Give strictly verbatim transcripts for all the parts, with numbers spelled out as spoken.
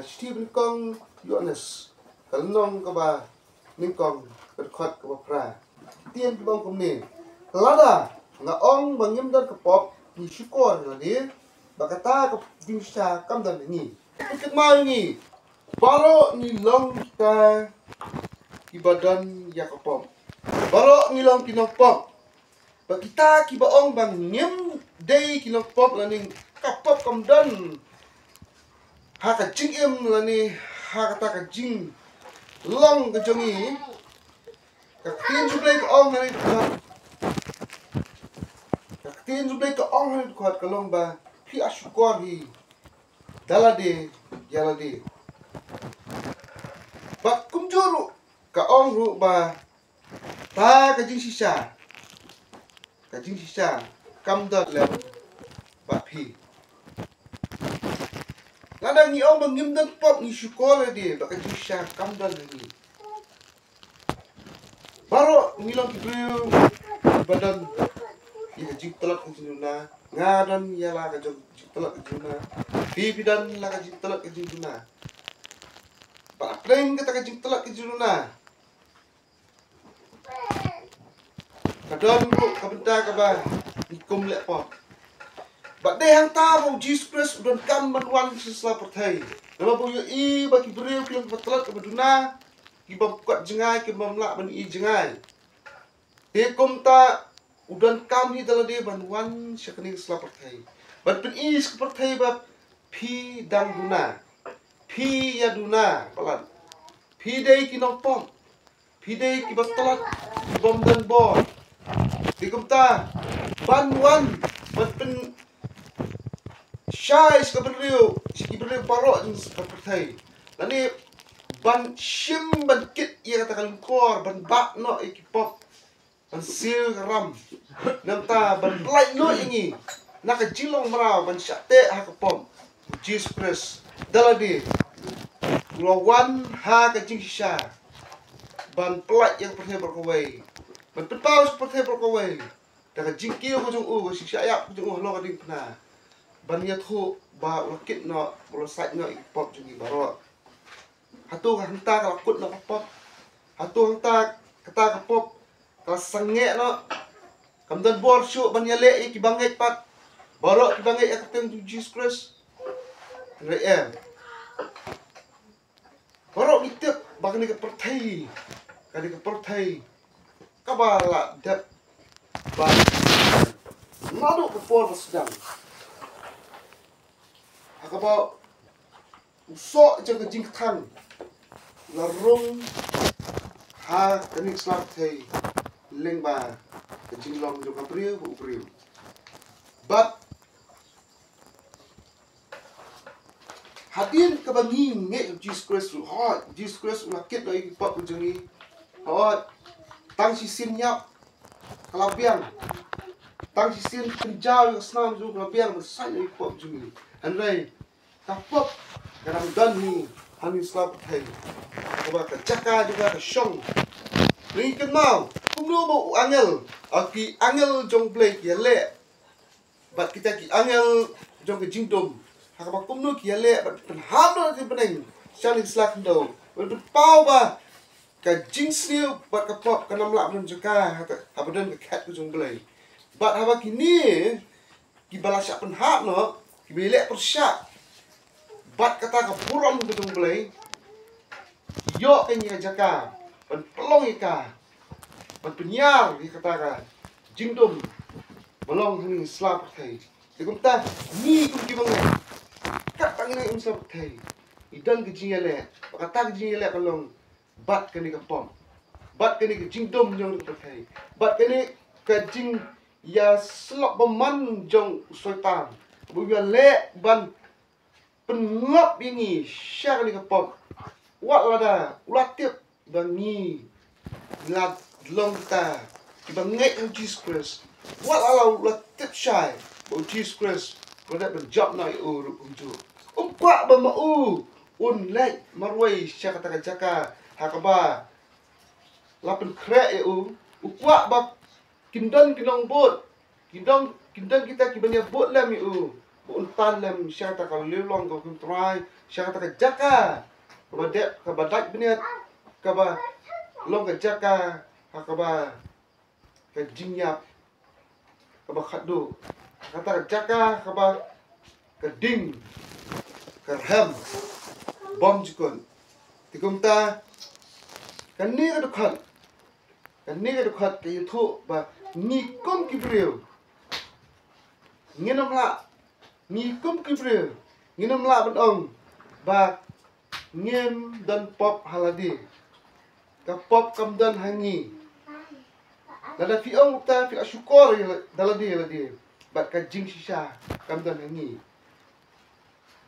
Shithi ba nyngkong Ïoannis, ka lynnong kaba nyngkong, ka dkhot kaba phra. Ktien ki ong kumne: Lada nga ong ba ngim don ka pop, ngi shukor ïa lade, ba kata ka jingshisha kam don ha ngi. Ka kynmaw ïa ngi, baroh ngi long kita kiba don ïa ka pop. Baroh ngi long ki nongpop. Ba kita kiba ong ba ngim dei ki nongpop lane ka pop kam don ha ka jingim lane ha kata ka jinglong ka jong ngi. Ka ktien jong U Blei ka ong ha kane ka dkhot. Ka ktien jong U Blei ka ong ha kane ka dkhot, ka long ba phi la shukor hi da lade ïa lade. Bad kumjuh ruh ka ong ruh ba ta ka jingshisha, ka jingshisha kam don lem bad phi. Lada ngi ong ba ngim don pop, ngi shukor ïa lade ba ka jingshisha kam don ha ngi. Baroh ngi long ki briew ba don ïa ka jingtlot ka jingduna. Nga don ïa la ka jong jingtlot ka jingduna. Phi phi don la ka jingtlot ka jingduna. Ba pyrshah kata ka jingtlot ka jingduna, ka don ruh ka bynta kaba ngi kum leh pop. Bad dei hangta ba U Jisu Khrist u donkam ban wan sha sla pyrthei. Namar ba u ïohi ba ki briew ki long kiba tlot kiba duna, kiba kot jngai, kiba ym lah ban ïohi jngai. Te kumta u donkam hi da lade ban wan sha kane ka sla pyrthei, ban pyni sha ka pyrthei ba phi dang duna, phi ïa duna palat, phi dei ki nongpop. Phi dei kiba tlot, kiba ym don bor. Te kumta ban wan ban pynshai sha ka briew, sha ki briew baroh jong ka pyrthei. Lane ban shim ban kit ïa kata ka lyngkor, ban bah noh ïa ki pop, ban siew ka ram. Nangta ban pyllait noh ïa ngi na ka jinglong mraw ban shah teh ha ka pop. U Jisu Khrist da lade u la wan ha ka jingshisha ban pyllait ïa ka pyrthei baroh kawei, ban pynpaw sha ka pyrthei baroh kawei da ka jingkiew ka jong u, ka jingshah ïap ka jong u halor ka diengphna, ban ïathuh ba u la kit noh, u la sait noh ïa ki pop jong ngi baroh. Hato hangta ka la kut noh ka pop? Hato hangta kata ka pop ka la sangeh noh? Kam don bor shuh ban ïaleh ïa kiba ngeit pat, baroh kiba ngeit ïa ka kyrteng jong U Jisu Khrist? Hynrei em. Baroh ngi tip ba kane ka pyrthei, kane ka pyrthei kaba la dep ba naduh ka por ba sdang, ha kaba u soh jong ka jingkthang la rung ha kane ka sla pyrthei lyngba ka jinglong jong ka briew bad u briew. Bad hadien kaba ngi ngeit ïa U Jisu Khrist ruh, hooid, U Jisu Khrist u la kit noh ïa ki pop ka jong ngi. Hooid, tang shisien ïap ka la biang, tang shisien kynjaw ïa ka snam jong u ka la biang ban sait noh ïa ki pop ka jong ngi. Hynrei ka pop ka dang don hi ha kane ka sla pyrthei, kaba ka jaka jong ka ka shong. Ngi kynmaw kumno ba u angel, ah, ki angel jong U Blei ki ïaleh bad kita ki angel jong ka jingdum, ha kaba kumno ki ïaleh bad pynhap noh na ka bneng sha kane ka sla khyndew, bad pynpaw ba ka jingsniew bad ka pop kan ym lah ban don jaka ha ka, haba don ka khet ka jong U Blei. Bad haba kine kiba la shah pynhap noh, kiba ïaleh pyrshah bad kata ka burom ka jong U Blei, ïoh ka ïa ka jaka ban pynlong ïa ka, ban pynïar ïa kata ka jingdum ba long ha kane ka sla pyrthei. Te kumta ngi kum kiba ngeit, katba ngi na kane ka sla pyrthei, ngi don ka jingïaleh, bad kata ka jingïaleh ka long bad kane ka pop, bad kane ka jingdum jong ka pyrthei, bad kane ka jingïasyllok bymman jong u Soitan, ba u ïaleh ban pynngop ïa ngi sha kane ka pop. Wat lada u la tip ba ngi la long kita kiba ngeit ha U Jisu Khrist, wat lada u la tip shai ba U Jisu Khrist u la dep ban jop noh ïa u ruh kumjuh, um kwah ba ma u un leit marwei sha kata ka jaka ha kaba la pynkhreh ïa u. U kwah ba kin don ki nongbud, kin don, kin don kita kiban ïa bud lem ïa u, ba Un tan lem sha kata ka liang long ka kum trai, sha kata ka jaka kaba dep, kaba dait bniat, kaba long ka jaka ha kaba ka jingïap kaba khadduh, kata ka jaka kaba ka ding ka rhem bym jukut. Te kumta kane ka dkhot, kane ka dkhot ka ïathuh ba ngi kum ki briew ngin ym lah, ngi kum ki briew ngin ym lah ban ong ba ngim don pop ha lade. Ka pop kam don ha ngi. Lada phi ong uta phi la shukor ïa la-, da lade ïa lade. Bad ka jingshisha kam don ha ngi.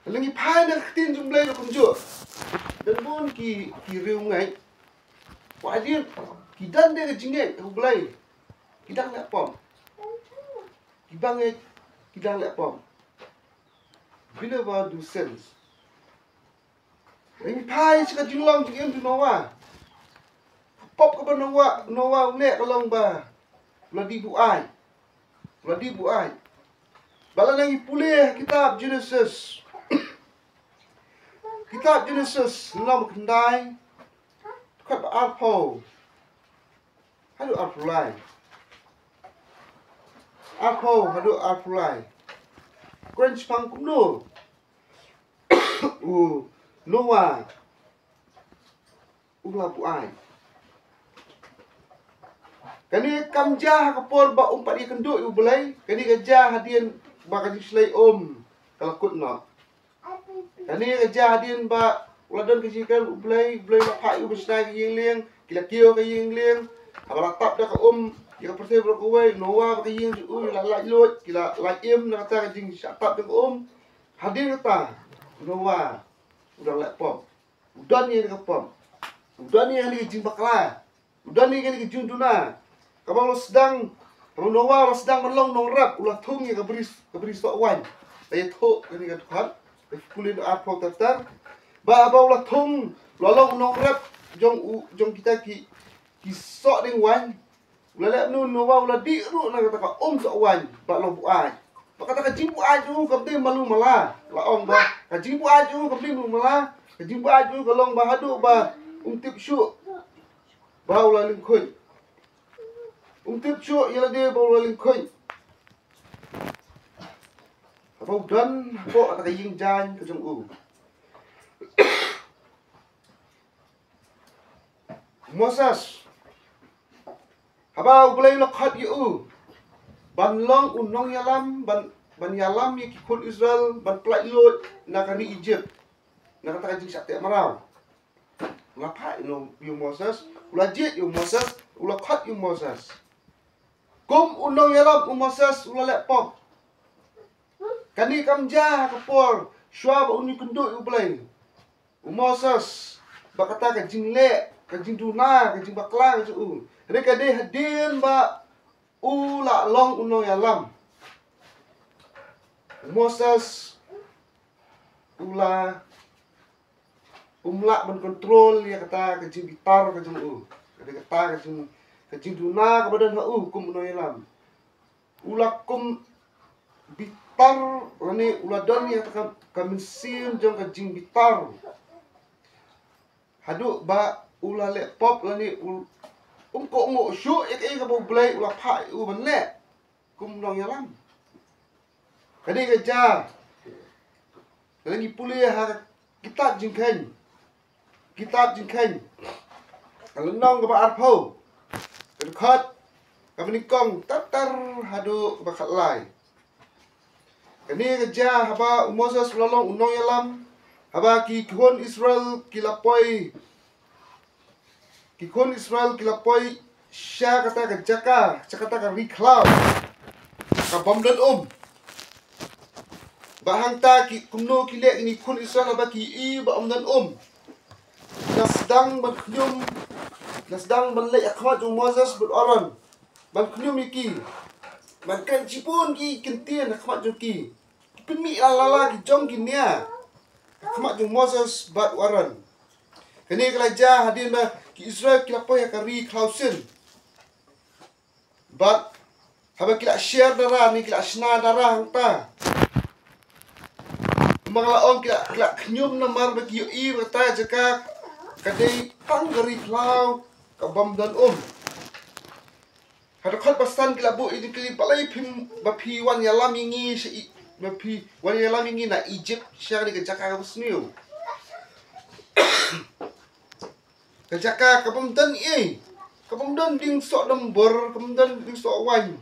Lada ngi phai na ka ktien jong U Blei ruh kumjuh. Don bun ki, ki riewngeit. Wat hadien ki don de ka jingngeit ha U Blei, ki dang leh pop. Kiba ngeit ki dang leh pop. Believer do sins. Lada ngi phai sha ka jinglong jingim jong u Noah. Pop kaba u Noah, u Noah u leh ka long ba u la dih buaid. U la dih buaid. Bad lada ngi pule ha kitab Genesis, kitab Genesis lynnong ba khyndai, dkhot ba arphew haduh arphew lai. Arphew haduh arphew lai. Kren shaphang kumno u Noah u la buaid. Kane kam jia ha ka por ba um pat ïakynduh ïa U Blei. Kane ka jia hadien ba ka jingshlei um ka la kut noh. Kane ka jia hadien ba u la don ka jingkren U Blei, U Blei u la phah ïa u ban shna ïa ka ïing lieng, ki la kiew ha ka ïing lieng. Haba la tap da ka um ïa ka pyrthei baroh kawei, Noah bad ka ïing jong u ki la laitluid, ki la lait im na kata ka jingshah tap da ka um. Hadien kata u Noah u dang leh pop. U don ïa kane ka pop. U don ïa kane ka jingbakla. U don ïa kane ka jingduna. Kaba u la sdang, kaba u Noah u la sdang ban long nongrep, u la thung ïa ka bri, ka bri soh waiñ. La ïathuh kane ka dkhot, ka pule arphew ter ter. Ba haba u la thung, u la long nongrep jong u, jong kita ki, ki soh dieng waiñ. U la leh kumno u Noah? U la dih ruh na kata ka um soh waiñ bad long buaid. Bad kata ka jingbuaid jong u kam dei malu mala. La ong ba ka jingbuaid jong u kam dei malu mala. Ka jingbuaid jong u ka long ba haduh ba um tip shuh ba u la lyngkhuit. Um tip shuh ïa lade ba u la lyngkhuit. Haba u don hapoh kata ka ïing jaiñ ka jong u. Moses, haba U Blei u la khot ïa u ban long u nongïalam, ban, ban ïalam ïa ki khun Israel ban pynlait luid na ka ri Egypt, na kata ka jingshah teh mraw. U la phah ïa u Moses, u la jied ïa u Moses, u la khot ïa u Moses kum u nongïalam. U Moses u la leh pop. Kane kam jia ha ka por shuwa ba un ïakynduh ïa U Blei. U Moses, ba kata ka jingleh, ka jingduna, ka jingbakla ka jong u, hynrei ka dei hadien ba u la long u nongïalam. U Moses u la, um lah ban control ïa kata ka jingbitar ka jong u. Ka dei kata ka jing, ka jingduna kaba don ha u kum u nongïalam. U la kum bitar lane u la don ïa kata ka, ka mynsiem jong ka jingbitar. Haduh ba u la leh pop lane u, um kohnguh shuh ïa kaei kaba U Blei u la phah ïa u ban leh kum u nongïalam. Kane ka jia, lada ngi pule ha ka kitab Jingkheiñ. Kitab Jingkheiñ, ka lynnong kaba arphew, ka dkhot kaba nyngkong ter ter haduh kaba khatlai. Kane ka jia haba u Moses u la long u nongïalam, haba ki khun Israel ki la poi, ki khun Israel ki la poi sha kata ka jaka, sha kata ka ri khlaw, ka bym don um. Ba hangta ki, kumno ki leh kine ki khun Israel haba ki ïohi ba ym don um? Ki la sdang ban khñium, ki la sdang ban leit ha khmat jong u Moses bad u Aaron ban khñium ïa ki, ban kren shibun ki ktien ha khmat jong ki. Ki pynmih la la la ki jong ki nia ha khmat jong u Moses bad u Aaron. Kane ka la jia hadien ba ki Israel ki la poi ha ka ri khlaw sien. Bad haba ki la sher dara ne ki la shna dara hangta, Ma nga la ong ki la, ki la khñium namar ba ki ïohi ba kata ka jaka ka dei tang ka ri khlaw ka bym don um. Ha dkhot ba san ki la buh ïa ki jingkylli, balei phim, ba phi wan ïalam ïa ngi sha i, ba phi wan ïalam ïa ngi na Egypt sha kane ka jaka kaba sniew. Ka jaka ka bym don ei, ka bym don dieng soh dumbur, ka bym don dieng soh waiñ.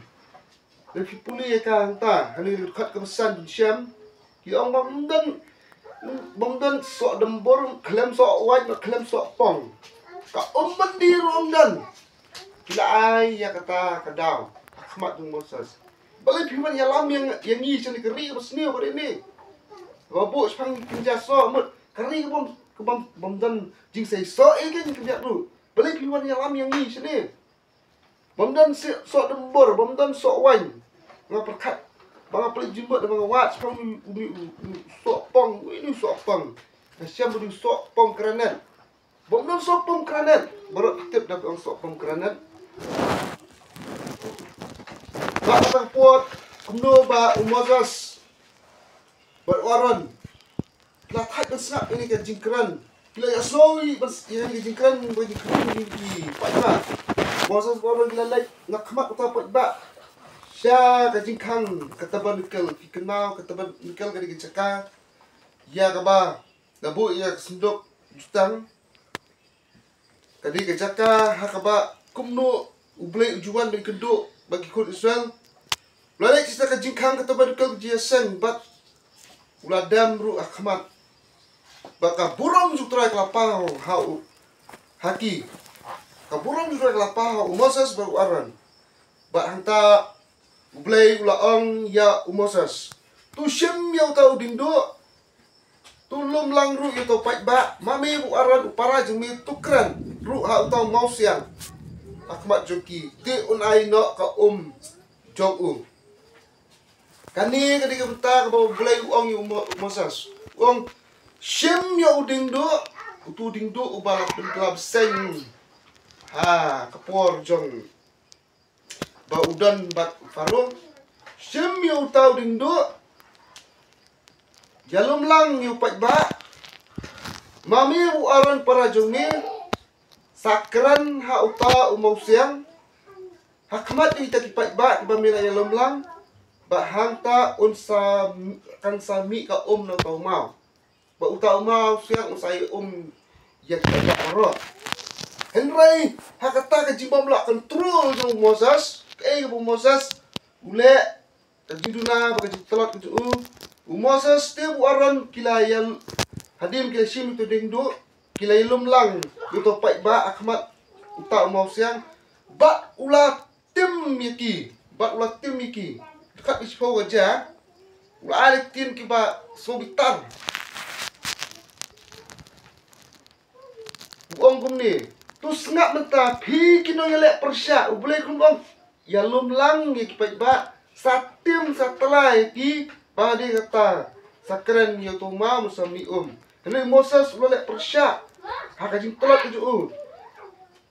Lada phi pule ïa ka hangta, ha kane ka dkhot kaba san phin shem, ki ong ba bym don, bym don soh dumbur, khlem soh waiñ, khlem soh pong. Ka um byndi ruh ym don. Ki la ai ïa kata ka daw ha khmat jong u Moses. Balei phi wan ïalam ïa, ïa ngi sha kane ka ri kaba sniew ba dei ne? Ba buh shaphang ki kynja soh, mut ka ri ka bym, ka bym, bym don jingseisoh ei, ka jingkynja ruh. Balei phi wan ïalam ïa ngi shane? Bym don si, soh dumbur, bym don soh waiñ. Nga pyrkhat ba nga plie jingmut, ba nga wad shaphang uni, uni, uni, uni soh pong, uni soh pong. Nga shem ba uni soh pomegranate. Bym don soh pomegranate. Baroh tip da ka ong soh pomegranate. Ba kata ka por, kumno ba u Moses bad u Aaron ki la thait ban sngap ïa kane ka jingkren. Ki la ïasngew ïa ban s-, ïa kane ka jingkren, ba jingkren ïa ki paidbah. Moses bad u Aaron ki la leit na khmat uta u paidbah sha ka jingkhang ka tabernacle, ki kynmaw ka tabernacle, ka dei ka jaka ïa kaba la buh ïa ka synduk jutang. Ka dei ka jaka ha kaba kumno U Blei u ju wan ban kynduh bad ki khun Israel. U la leit sha ka jingkhang ka tabernacle ka jingïaseng bad u la dem ruh ha khmat. Bad ka burom jong U Trai ka la paw ha u, ha ki. Ka burom jong U Trai ka la paw ha u Moses bad u Aaron. Bad hangta U Blei u la ong ïa u Moses, "To shim ïa uta u diengduh, to lum lang ruh ïa uta u paidbah, ma me bad u Aaron u para jong me to kren ruh ha uta u mawsiang ha khmat jong ki, te un ai noh ka um jong u." Kane ka dei ka bynta kaba U Blei u ong ïa u Mo-, Moses. U ong, "Shim ïa u diengduh, utu u diengduh uba la pyn-, la bseiñ ha ka por jong ba u don bad u Pharaoh. Shim ïa uta u diengduh, ïalum lang ïa u paidbah. Ma me bad u Aaron para jong me, sa kren ha uta u mawsiang ha khmat ïa kita ki paidbah kiba me la ïalum lang. Bad hangta un sa, kan sa mih ka um na uta u maw. Bad uta u mawsiang un sa ïa um ïa ki paidbah baroh." Hynrei ha kata ka jingbym lah control jong u Moses, kaei kaba u Moses u leh, ka jingduna bad ka jingtlot ka jong u, u Moses te bad u Aaron ki la ïa, hadien ki la shim ïa uta u diengduh, ki la ïalum lang ïa uta u paidbah ha khmat uta u mawsiang, bad u la tim ïa ki, bad u la tim ïa ki. Dkhot ba shiphew ka jia, u la ai da ki ktien kiba sngewbitar. U ong kumne, "To sngap mynta, phi ki nongïaleh pyrshah." U Blei kumno u ong, "Ïalum lang ïa ki paidbah, sa tim sa tla ïa ki, ba dei kata sa kren ïa uta u maw, sa mih um." Hynrei u Moses u la leh pyrshah ha ka jingtlot ka jong u.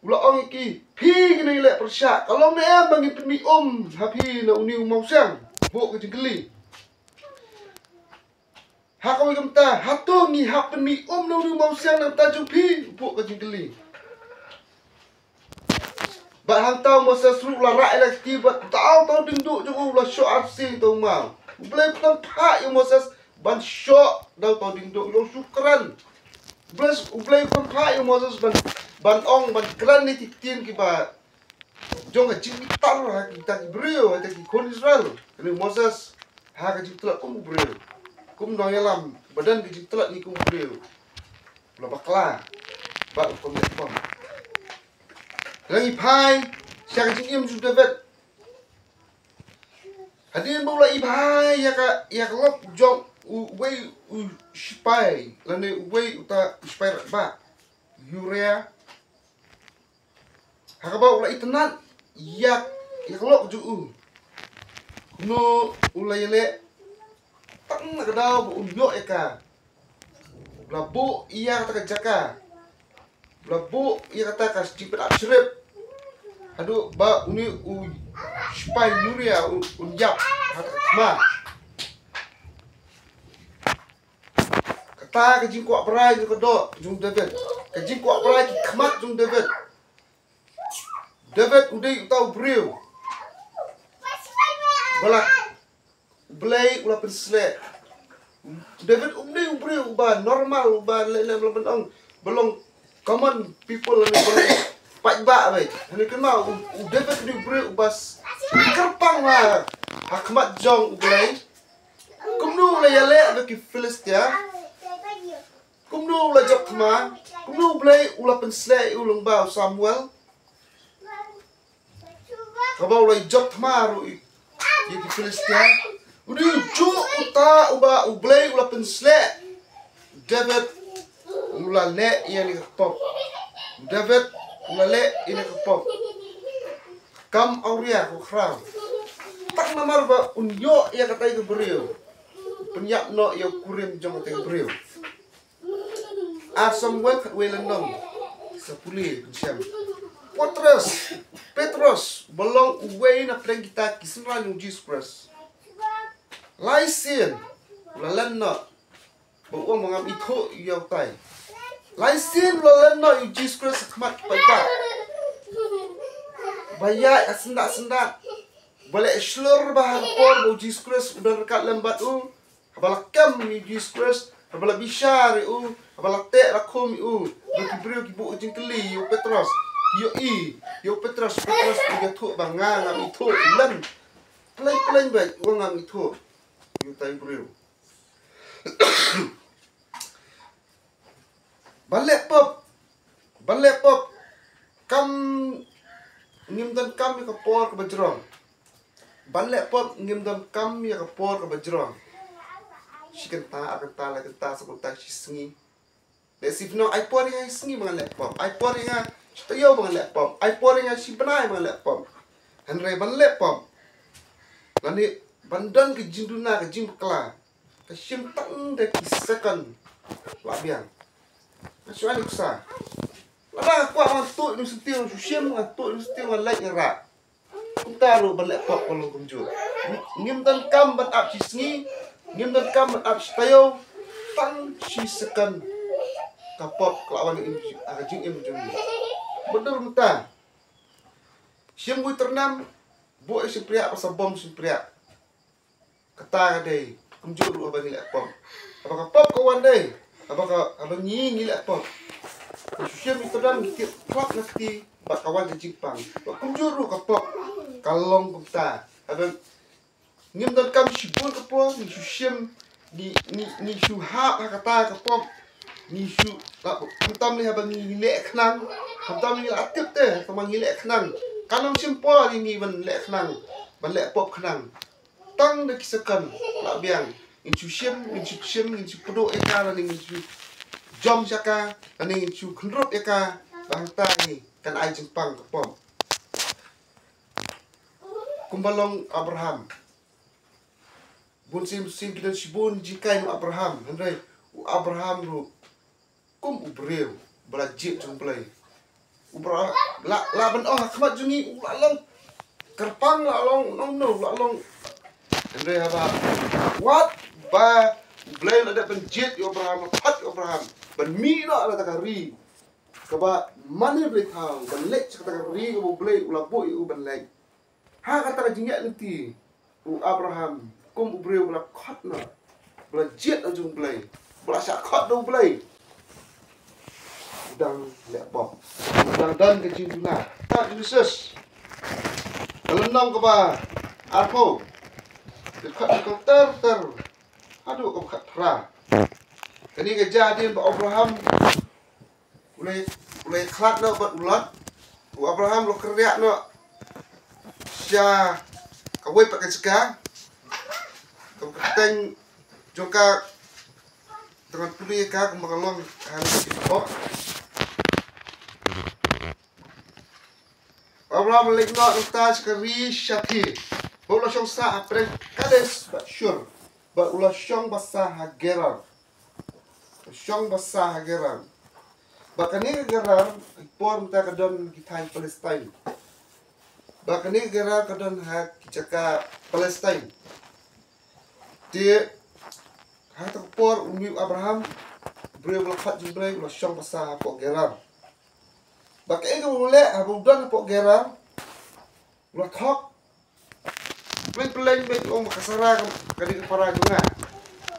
U la ong ïa ki, "Phi ki nongïaleh pyrshah, ka long ne em ba ngin pynmih um ha phi na une u mawsiang?" Buh ka jingkylli. Ha kawei ka bynta, "Hato ngi hap pynmih um na une u mawsiang na ka bynta jong phi?" Buh ka jingkylli. Bad hangta u Moses ruh u la rah ïa la ka kti bad da uta u diengduh jong u, u la shoh arsien ïa uta u maw. U Blei u pynphah ïa u Moses ban shoh da uta u diengduh, u ong shu kren. U Blei, U Blei u pynphah ïa u Moses ban, ban ong, ban kren ïa ki ktien kiba jong ka jingbitar ha kita ki briew, ha kita ki khun Israel. Kane u Moses ha ka jingtlot kum u briew, kum u nongïalam ba don ka jingtlot ngi kum u briew, u la bakla bad u kum u kum. Lada ngi phai sha ka jingim jong u David, hadien ba u la ibhai ïa ka, ïa ka lok jong uwei u sipai, lane uwei uta u sipai rangbah, Uriah, ha kaba u la itynnad ïa, ïa ka lok jong u, kumno u la ïaleh, tang na ka daw ba un ïoh ïa ka, u la buh ïa kata ka jaka, u la buh ïa kata ka jingpynap syrip, haduh ba une u sipai Uriah un, un ïap ha kata ka thma. Kata ka jingkwah brai jong ka doh jong David, ka jingkwah brai ki khmat jong David. David u dei uta u briew ba la, u Blei u la pynsleh. David um dei u briew uba normal, uba leh leh ba la pynong, ba long common people, lane ba long paidbah beit. Hynrei kynmaw, u, u David u dei u briew uba s-, kyrpang ha, ha khmat jong u Blei. Kumno u la ïaleh bad ki Philistia? Kumno u la jop thma? Kumno u Blei u la pynsleh ïa u lyngba u Samuel? Kaba u la jop thma ruh ïa, ïa ki Philistia. U dei ujuh uta uba u Blei u la pynsleh. David u la leh ïa kane ka pop. David u la leh ïa kane ka pop. Kam Uria ko khraw. Tang namar ba un ïoh ïa katei ka briew, pynïap noh ïa u kurim jong katei ka briew. Ar Samuel khatwei lynnong. Sa pule, pynshai. Petros, Petros, ba long uwei na pdeng kita ki synran jong Jesus Christ. Lai sien, u la len noh. Ba u ong ba ngam ithuh ïa utai. Lai sien u la len noh ïa Jesus Christ ha khmat ki paidbah. Ba ïaid ha syndah syndah. Ba leh shlur ba ha ka por ba u Jesus Christ u don ryngkat lem bad u. Haba la kem ïa u Jesus Christ, haba la bishar ïa u, haba la teh la khum ïa u, ba ki briew ki buh jingkylli ïa u Petros, ki ïohi ïa u Petros, Petros u ïathuh ba nga ngam ithuh, u len. Pleng pleng beit, u ong ngam ithuh ïa utai u briew. Ban leh pop. Ban leh pop. Kam, ngim donkam ïa ka por kaba jrong. Ban leh pop ngim donkam ïa ka por kaba jrong. Shi kynta, ar kynta, lai kynta, saw kynta, shi sngi. Lehse phi ong ai por ïa nga shi sngi ba ngan leh pop. Ai por ïa nga shi taïew ba ngan leh pop. Ai por ïa nga shi bnai ba ngan leh pop. Hynrei ban leh pop, lane ban don ka jingduna, ka jingbakla, ka shim tang da ki second. Lah biang. Nga shu ai nuksa. Lada nga kwah ban tuh ïa u syntiew, nga shu shim, nga tuh ïa u syntiew, nga leit, nga rah. Kumta ruh ban leh pop ka long kumjuh. Ngim donkam ban ap shi sngi, ngim donkam ban ap shi taïew, tang shi second. Ka pop ka la wan ha ka jingim jong ngi. Ba dur mynta. Shim wei tyrnem, buh ïa shympriah, ba sa bom shympriah. Kata ka dei kumjuh ruh haba ngi leh pop. Haba ka pop ka wan dei, haba ka, haba ngi, ngi leh pop, ngi shu shim ïa u tyrnem, ngi tip khlap na kti, bad ka wan ka jingpang. Bad kumjuh ruh ka pop ka long kumta. Haba ngim donkam shibun ka por, ngi shu shim, ngi, ngi, ngi shu hap ha kata ka pop. Ngi shu, la, khamtam lei haba ngi leh khnang, khamtam lei ngi la tip te, tangba ngi leh khnang. Kan ym shim por ïa ngi ban leh khnang, ban leh pop khnang. Tang da ki second, lah biang. Ngin shu shim, ngin shu shim, ngin shu pduh ïa ka, lane ngin shu jom sha ka, lane ngin shu khynrup ïa ka, ba hangta hi kan ai jingpang ka pop. Kumba long Abraham. Bun sien, sien ki don shibun jinghikai na u Abraham. Hynrei u Abraham ruh kum u briew ba la jied jong u Blei. U Abraham la, la ban ong ha khmat jong ngi u la long kyrpang, la long, no, no, la long. Hynrei haba wat ba u Blei la dep ban jied ïa u Abraham, la khot ïa u Abraham ban mih noh na kata ka ri kaba mane blei thaw, ban leit sha kata ka ri kaba u Blei u la buh ïa u ban leit. Ha kata ka jingïaid lynti, u Abraham kum u briew ba la khot noh, ba la jied na jong u Blei, ba la shah khot da u Blei, u dang leh pop, u dang don ka jingduna. Ka Genesis ka lynnong kaba arphew, ka khot ka ter ter haduh kaba khatphra. Kane ka jia hadien ba u Abraham u la, u la khlad noh bad u Lot. U Abraham u la kyrriah noh sha kawei pat ka jaka. Ka kyrteng jong ka, to ngan pule ïa ka kumba ka long ha kane ka jingpop. U Abraham u la leit noh nangta sha ka ri Shapir. Bad u la shong sah ha pdeng Kadesh bad Shur. Bad u la shong basa ha Gerar. Shong basa ha Gerar. Ba kane ka Gerar, ha ki por mynta ka don ki thaiñ Palestine. Ba kane ka Gerar ka don ha ki jaka Palestine. Te ha kata ka por u Abraham briew ba la khot jong U Blei, u la shong basa hapoh Gerar. Bad kaei kaba u leh, haba u don hapoh Gerar, u la thok. Pyllein pyllein bad u ong ba ka Sara ka, ka dei ka para jong nga.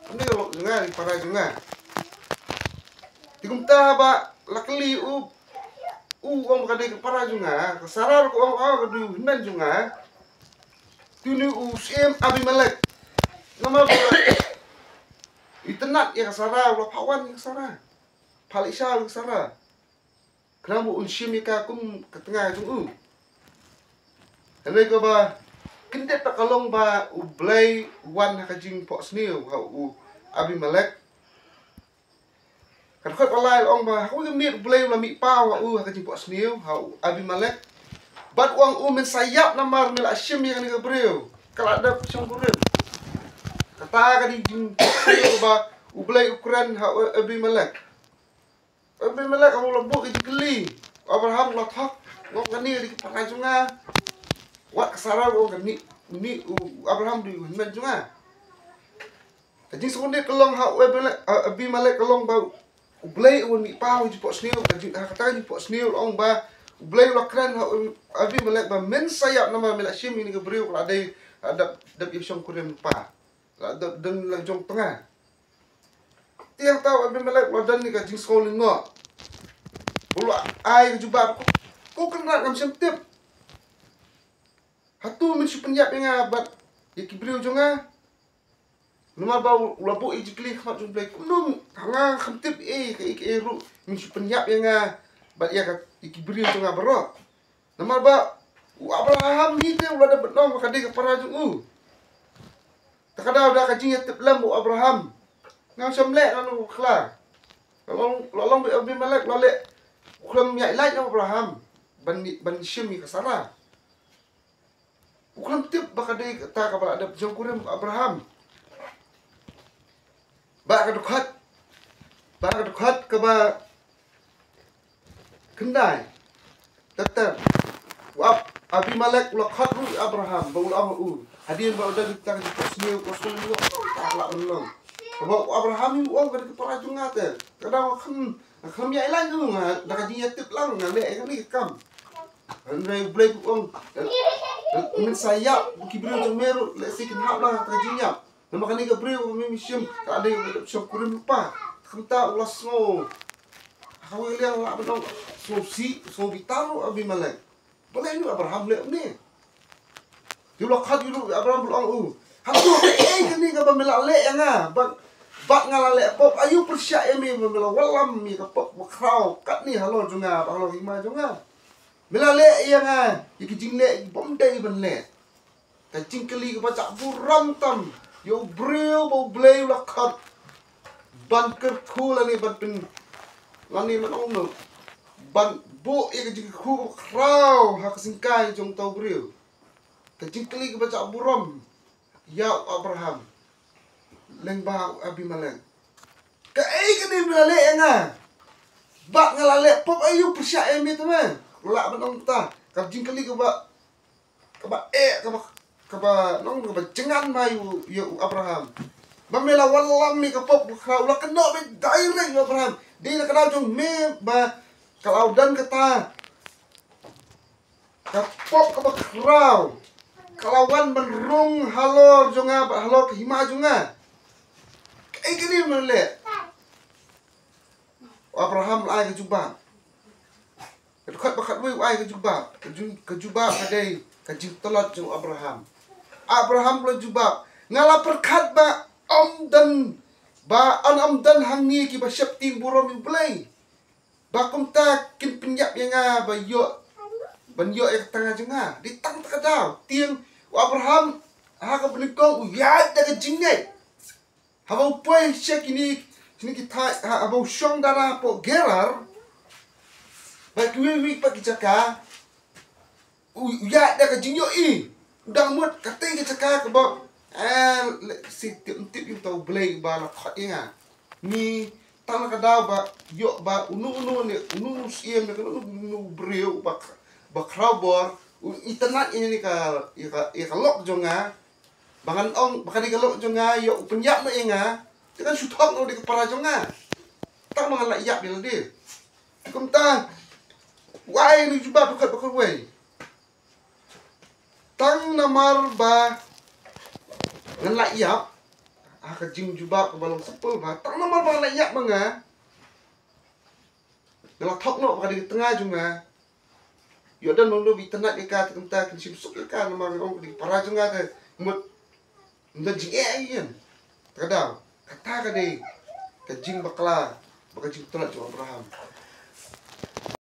Kane ka lok jong nga, ka dei ka para jong nga. Te kumta ba la kylli u, u ong ba ka dei ka para jong nga, ka Sara ruh ka ong, oh, ka dei u hynmen jong nga. Te une u syiem Abimelek, namar ba u la itynnad ïa ka Sara, u la phah wan ïa ka Sara, phah leit sha ïa ka Sara. Khnang ba un shim ïa ka kum ka tnga jong u. Hynrei kaba kyndit pat ka long ba U Blei u wan ha ka jingphohsniew ha u Abimelek. Ka dkhot ba lai la ong ba ha kawei ka miet U Blei u la mihpaw ha u ha ka jingphohsniew ha u Abimelek. Bad u ong, u, men sa ïap namar me la shim ïa kane ka briew ka la dep shongkurim. Kata ka dei jingphohsniew ba U Blei u kren ha u Abimelek. Abimelek u la buh ka jingkylli. U Abraham u la thok, u ong kane ka dei ka para jong nga. Wat ka Sara u ong kane, une u Abraham dei u hynmen jong nga. Ka jingsngewdei ka long ha u Abimelek, Abimelek ka long ba U Blei u wan mihpaw ha ka jingphohsniew, ka jing, ha kata ka jingphohsniew la ong ba U Blei u la kren ha u Abimelek ba men sa ïap namar me la shim ïa kane ka briew ka la dei, la dep, dep ïa shongkurim lypa. La dep don la jong tnga. Te hangta u Abimelek u la don ïa ka jingsngew lyngngoh. U la ai ka jubab, ko, ko kynrad, ngam shym tip. Hato men shu pynïap ïa nga bad ïa ki briew jong nga? Namar ba u la buh ïa ka jingkylli ha khmat jong U Blei. Kumno, nga ngam tip ei, kaei kaei ruh, men shu pynïap ïa nga bad ïa ka, ïa ki briew jong nga baroh. Namar ba u Abraham hi te u la dep ban ong ba ka dei ka para jong u. Te ka daw da ka jingïatiplem u Abraham. Ngam shym leh nangno bakla. La long, la long ba u Abimelek u la leh, u khlem ïaid lait na u Abraham ban, ban shim ïa ka Sara. U khlem tip ba ka dei kata kaba la dep shongkurim u Abraham. Ba ka dkhot, ba ka dkhot kaba khyndai. Ter ter. U Ab-, Abimelek u la khot ruh ïa u Abraham, ba u la ong ha u, hadien ba u don kata ka jingphohsniew, ka sngewlyngngoh, ka la ban long. Kaba u Abraham u ong ka dei ka para jong nga te. Ka dei, nga khlem, nga khlem ïaid lait na u, nga da ka jingïatip lang nga leh ïa kane ka kam. Hynrei U Blei u ong, men sa ïap, ki briew jong me ruh lehse kin hap lang ha ka jingïap. Namar kane ka briew ba me shim ka dei ka dep shongkurim lypa. Kumta u la sngew, ha kawei ka liang la ban ong, sngewsih, sngew bitar ruh u Abimelek. Balei une u Abraham leh kumne? Te u la khot ïa u Abraham, u la ong, u, hato kaei kane kaba me la leh ïa nga, bad, bad nga la leh pop? Aïu pyrshah ïa me ba me la wallam ïa ka pop bakhraw katne halor jong nga bad halor ka hima jong nga? Me la leh ïa nga ïa ki jingleh bymdei ban leh. Ka jingkylli kaba jah burom tam ïa u briew ba U Blei u la khot ban kyrkhu lane ban pyn, lane ban ong noh, ban buh ïa ka jingkyrkhu kaba khraw ha ka syngkai jong uta u briew. Ka jingkylli kaba jah burom ïa u Abraham lyngba u Abimelek. Kaei kane me la leh ïa nga? Bad nga la leh pop? Aïu pyrshah ïa me te me? Lah ban ong ta ka jingkylli kaba, kaba eh, kaba, kaba nong, kaba jngan ma ïa u, ïa u Abraham. Ba me la wallam ïa ka pop bakhraw, u la kynnoh beit direct ïa u Abraham. Dei na ka daw jong me ba ka la don kata ka pop kaba khraw ka la wan ban rung halor jong nga bad halor ka hima jong nga. Kaei kane me leh? U Abraham u la ai ka jubab. Ka dkhot ba khatwei u ai ka jubab. Ka ju-, ka jubab ka dei ka jingtlot jong u Abraham. Abraham u la jubab, nga la pyrkhat ba ym don, ba yn ym don hangne kiba sheptieng burom ïa U Blei, ba kumta kin pynïap ïa nga ban ïoh, ban ïoh ïa ka tnga jong nga. Dei tang ta ka daw. Tieng u Abraham ha kaba nyngkong u ïaid da ka jingngeit. Haba u poi sha kine, kine ki thaiñ, ha, haba u shong dara hapoh Gerar, bad kiwei kiwei pat ki jaka, u, u ïaid da ka jingïohi. U dang mut katei ka jaka kaba, eh, lehse tip, tip ïa uta U Blei ba la khot ïa nga. Ni tang na ka daw ba ïoh ba uno uno ne, uno uno u syiem ne, uno uno u briew ba, ba khraw bor u itynnad ïa kane ka, ïa ka, ïa ka lok jong nga. Ba ngan ong ba ka dei ka lok jong nga, ïoh u pynïap noh ïa nga. Te ngan shu thok noh u dei ka para jong nga. Tang ba ngan lah ïap ïa lade. Te kumta, wai ïa une u jubab bakhatbakhatwei. Tang namar ba ngan lah ïap, ha ka jingjubab kaba long simple bha, tang namar ba ngan lah ïap ma nga, nga la thok noh ba ka dei ka tnga jong nga. Ïoh don mano ba itynnad ïa ka, te kumta kin shim suk ïa ka namar nga ong ka dei ka para jong nga, te mut ym don jingeh ïa ïan. Te ka daw kata ka dei ka jingbakla bad ka jingtynnad jong u Abraham.